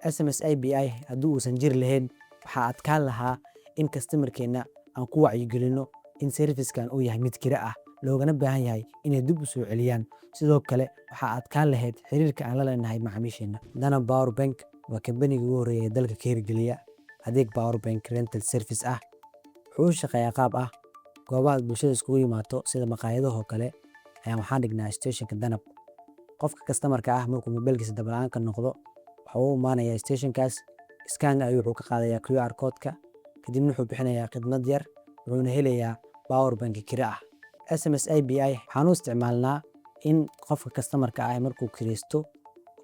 SMS API haddii uusan jiri lahayn, waxaa adkaan lahaa in customerkeena aan ku wacyigelino in servicekan uu yahay mid kira ah, loogana baahan yahay inay dib u soo celiyaan. Sidoo kale, waxaa adkaan lahayd xiriirka aan la leenahay macaamiisheena. Danab Power Bank waa kambanigii ugu horreeyay ee dalka ka hirgeliya adeeg power bank rental service ah. Wuxuu u shaqeeyaa qaab ah: goobaha bulshada iskugu yimaado sida maqaayadaha oo kale ayaan waxaan dhignaa stationka Danab. Qofka customerka ah markuu mobilkiisa dab la'aan ka noqdo, waxa uu u imaanayaa stationkaas, scan ayuu wuxuu ka qaadayaa QR code-ka, kadibna wuxuu bixinayaa khidmad yar, wuxuuna helayaa power bank kira ah. SMS API waxaan u isticmaalnaa in qofka customerka ah markuu kireysto,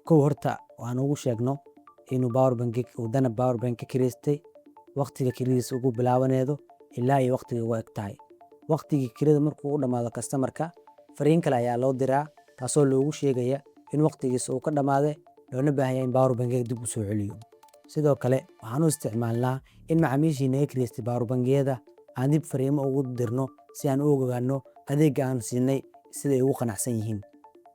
kow horta aan ugu sheegno inuu power bank uu Danab Power Bank ka kireystay, waqtiga kiradiisa ugu bilaabaneedo ilaa iyo waqtiga ugu eg tahay. Waqtigii kirada markuu u dhammaado customerka, fariin kale ayaa loo diraa, taasoo loogu sheegaya in waqtigiisa uu ka dhammaaday, loona baahan yahay in power bankiga dib u soo celiyo. Sidoo kale, waxaan u isticmaalnaa in macaamiishii naga kireystay power bankiyada aan dib fariimo ugu dirno si aan u ogaano adeegga aan siinay sida ay ugu qanacsan yihiin.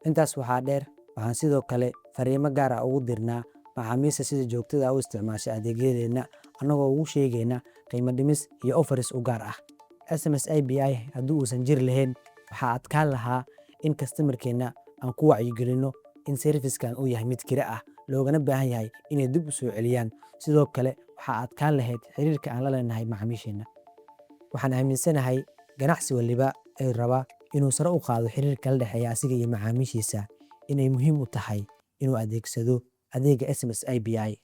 Intaas waxaa dheer, waxaan sidoo kale fariimo gaar ah ugu dirnaa macaamiisha sida joogtada ah u isticmaasha adeegyadeenna, annagoo ugu sheegayna qiimo dhimis iyo offers u gaar ah. SMS API haddii uusan jiri lahayn, waxaa adkaan lahaa in customerkeena aan ku wacyigelino in servicekan uu yahay mid kira ah, loogana baahan yahay inay dib u soo celiyaan. Sidoo kale, waxaa adkaan lahayd xiriirka aan la leenahay macaamiisheena. Waxaan aaminsanahay ganacsi waliba ee raba inuu sare u qaado xiriirka la dhexeeya asiga iyo macaamiishiisa inay muhiim u tahay inuu adeegsado adeegga SMS API.